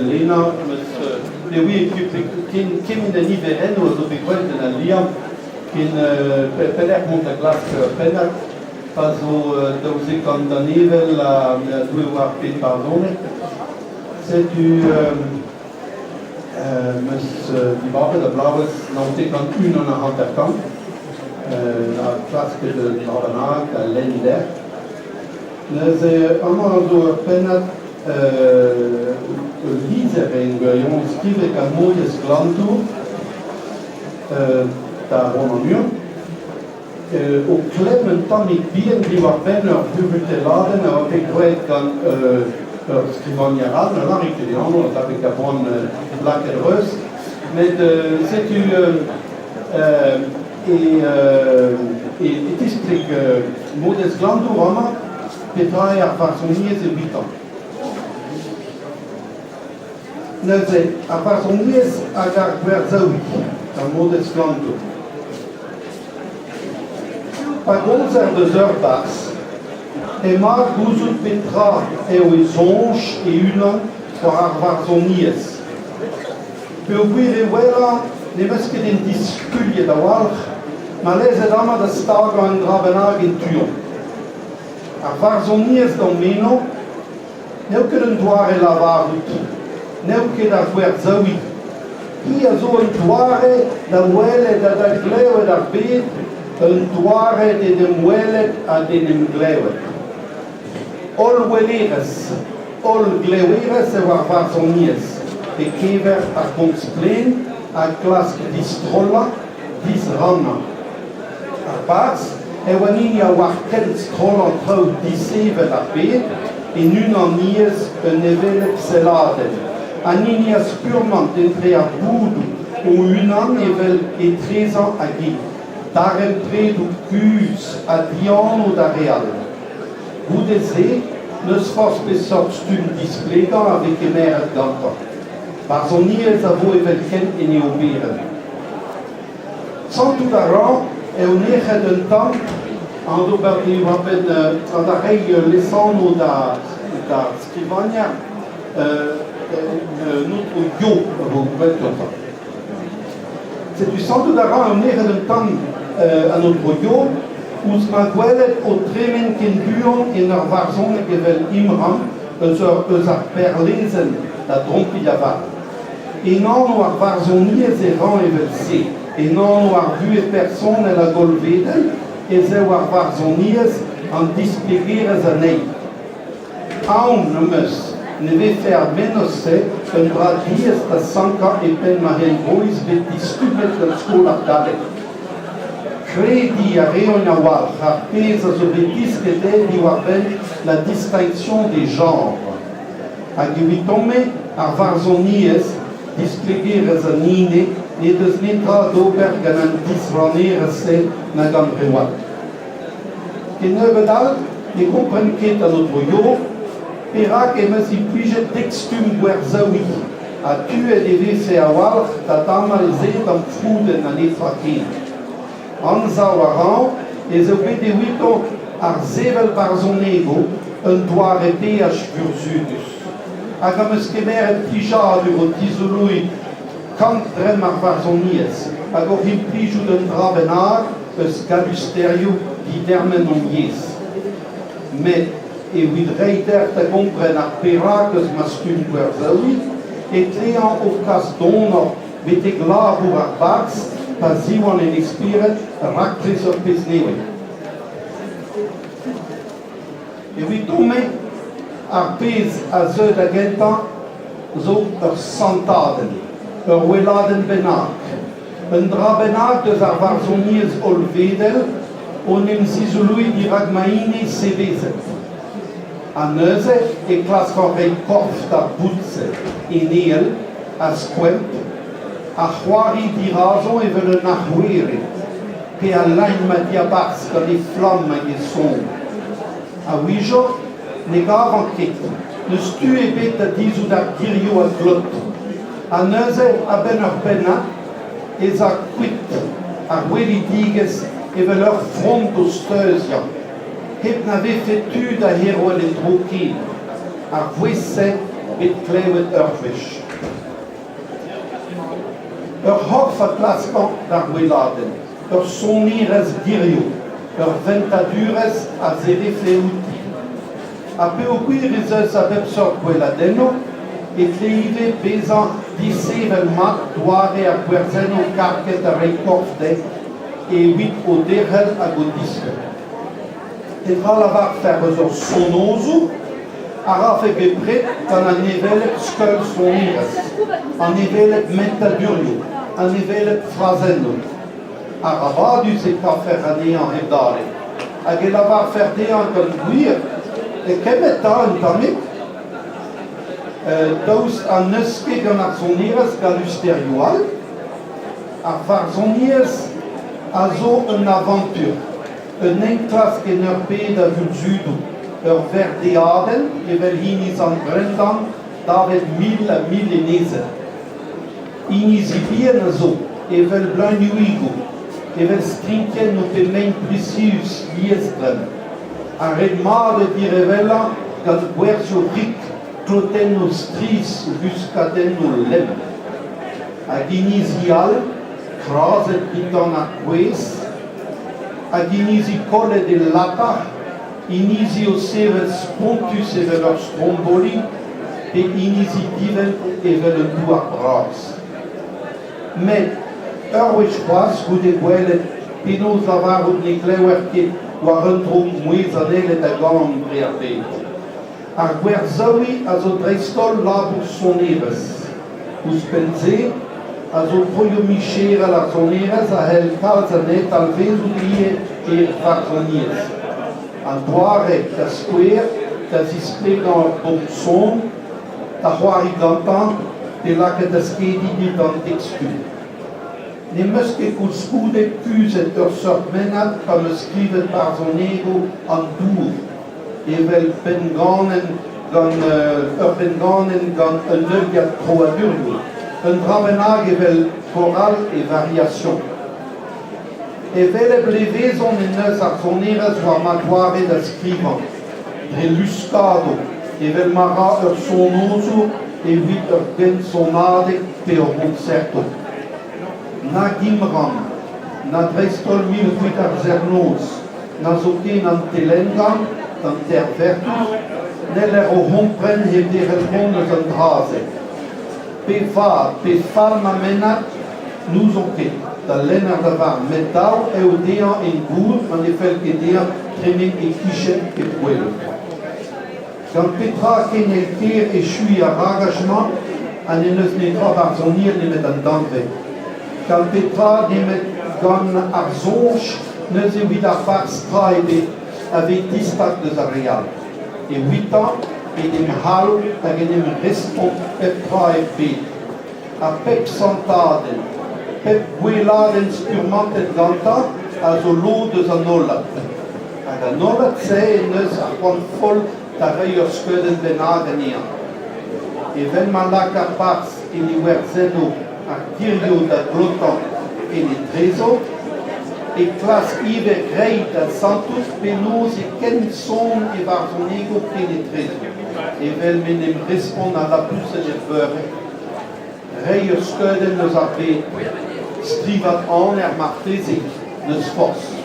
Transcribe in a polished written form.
Lena 'm eus peogwir kement a niverennoù a zo bet gwraet en Al Liamm ken pelec'h mont da glask ur pennad pa zo 12 kant danevell ha Doue oar pet barzhoneg. Setu 'm eus dibabet a bloavezh 1951 ha klasket un dra bennak da lenn dec'h. Neuze amañ a zo ur pennad ul lizher en gwirionez skrivet gant Maodez Glanndour da Ronan Huon o klemm un tammig bihan diwar-benn ur vurutelladenn a oa bet graet gant ur skrivagner all, na lârit ket e anv, a-dape a boan lakaet reuz. Met setu e tispleg Maodez Glanndour amañ petra eo ar varzhoniezh evitañ. Neuze, ar varzhoniezh hag ar gwerzaouiñ gant Maodez Glanndour. Pa gomzer deus ur barzh, emañ gouzout petra eo e soñj e-unan war ar varzhoniezh. Peogwir e welan ne vez ket en diskuliet a-walc'h ma lezet amañ da stagañ un dra bennak en tu-hont. Ar varzhoniezh d'am meno n'eo ket un doare lavarout, n'eo ket ar gwerzaouiñ. Hi a zo un doare da welet ha da glevet ar bed, un doare d'en em welet ha d'en em glevet. Hollwelerezh, hollgleverezh eo ar varzhoniezh e-keñver ar gomz-plaen a glask distrollañ, disrannañ. Ar barzh eo an hini a oar kent strollañ traoù disheñvel ar bed en unaniezh un hevelep selladenn, an hini a spurmant etre ar boudoù o-unan evel etrezañ hag int, darempredoù kuzh ha dianv d'ar re all. Goude-se, n'eus forzh peseurt stumm displegañ a vez kemeret gantañ. Barzhoniezh a vo evel-kent en e oberenn. Santout a ra eo nec'het un tamm an ober diwar-benn da reiñ lesanv d'ar skrivagner un aotrou Jo a vo graet gantañ. Setu santout a ra eo nec'het un tamm an aotrou Jo ouzh ma gwelet o tremen ken buan en ur varzhoneg evel Imram eus ar perlezenn da drompilh avat. En anv ar varzhoniezh e ran evel-se, en anv ar vuhez personel hag hollvedel ez eo ar varzhoniezh an displegerezh anezhi. Aon am eus ne vefe ar mennozh-se un dra diaes da sankañ e penn ma henvroiz bet distummet gant skol ar galleg. Krediñ a reont a-walc'h ar pezh a zo bet disket dezhe diwar-benn la distinction des genres. Hag eviton-me, ar varzhoniezh, displegerezh an ine, n'he deus netra d'ober gant an disrannerezh-se na gant reoù all. Kennebeut all ne gompren ket an aotrou Jo perak em eus implijet dek stumm gwerzaouiñ ha tuet e vefe a-walc'h da damall se d'am froudenn ha netra ken. Anzav a ran ez eo bet evito ar sevel barzhonegoù un doare beaj burzhudus hag am eus kemeret plijadur o tizoloiñ kant dremm ar varzhoniezh hag oc'h implijout un dra bennak eus gallusterioù didermen hon yezh. Met evit reiñ deoc'h da gompren ar perak eus ma stumm gwerzaouiñ e tleañ ho kas donoc'h betek labour ar barzh pa ziwan en e spered raktres ur pezh nevez. Eviton-me, ar pezh a zeu da gentañ zo ur santadenn, ur weladenn bennak, un dra bennak eus ar varzhoniezh hollvedel o 'n em zizoloiñ dirak ma hini sevezet. Ha neuze e klaskan reiñ korf d'ar boud-se, eneel, a skoemp, a c'hoari dirazo evel un arc'hwere, pe a lagn ma diabarzh gant e flamm hag e son. A-wezhioù ne gavan ket, n'eus tu ebet da dizhout ar gerioù a glot. Ha neuze, a-benn ur pennad, ez a kuit ar welidigezh evel ur frond o steuziañ, hep na vefe tu da herwel en-dro ken. Ar vouezh-se bet klevet ur wech. Ur c'horf a glaskañ d'ar weladenn, ur sonerezh gerioù, ur ventadurezh a zerefe outi. Ha peogwir ez eus a bep seurt gweladennoù e tle ivez bezañ disheñvel-mat doare ar gwerzennoù karget da reiñ korf dezhe evit o derc'hel hag o diskenn. Petra lavarfec'h eus ur sonozour a rafe bepred gant an hevelep skeul sonerezh, an hevelep mentadurioù, an hevelep frazennoù? Arabadus e kavfec'h anezhañ hepdale hag e lavarfec'h dezhañ gant gwir e kemmet 'ta un tammig. Daoust ha n'eus ket gant ar sonerezh gallusterioù all? Ar varzhoniezh a zo un avantur, un enklask en ur bed a vulzudoù, ur verdeadenn evel hini Sant Brendan davet 1000 ha 1000 enezenn. Inizi bihan a zo, evel bleunioùigoù, evel strinkennoù pe mein prizius liesdremm, ha ret-mat eo direvellañ gant gwerzioù rik klotennoù strizh luskadennoù lemm. Hag inizi all, krazet dindan ar gwez, hag inizi kollet e latar, inizi o sevel spontus evel ur stromboli pe inizi divent evel un douar bras. Met ur wech c'hoazh goude gwelet penaos lavarout ne glever ket war un dro mouezh an aeled a gan dre ar bed. Ar gwerzaouiñ a zo dreist-holl labour sonerezh. Ouzhpenn-se a zo troioù micherel ar sonerezh a c'hell kalz anezhe talvezout ivez er varzhoniezh. An doare, da skouer, da zisplegañ ur bomm-son, da c'hoari gantañ pe lakaat da skediñ dindan dek stumm. N'em eus ket koulskoude kuzhet ur seurt mennad pa 'm eus skrivet barzhonegoù an dour. Evel pennganenn gant ur pennganenn gant un heuliad krouadurioù, un dra bennak evel Chorale et Variations. Hevelep levezon en deus ar sonerezh war ma doare da skrivañ, dre luskadoù, evel ma ra ur sonozour evit ur gensonadeg pe ur c'honserto. Nag Imran, na dreist-holl mirout ar serr-noz, na zoken an telenn-gant, an tervertus, n'heller o c'hompren hep derc'hel kont eus an dra-se. Pe vat pe fall ma mennad, n'ouzon ket, da lenner da varn, met dav eo dezhañ en goût ma ne fell ket dezhañ tremen e-kichen hep gwelout. Gant petra ken ker echuiñ ar ragach-mañ ha n'en deus netra barzhoniel nemet an danvez? Gant petra nemet gant ar soñj n'eus evit ar barzh tra ebet a vez distag deus ar re all. Evitañ en em c'halv hag en em respont pep tra er bed. Ha pep santadenn, pep gweladenn spurmantet gantañ a zo lod eus an hollad. Hag an hollad-se en deus ar c'hoant foll da reiñ ur skeudenn bennak anezhañ. Evel ma lak ar barzh en e werzennoù ar gerioù da glotañ kenetrezo, e klask ivez reiñ da santout penaos e kenson e varzhonegoù kenetrezo, evel m'en em respont al lapoused er beure. Reiñ ur skeudenn eus ar bed, skrivañ aner marteze, n'eus forzh.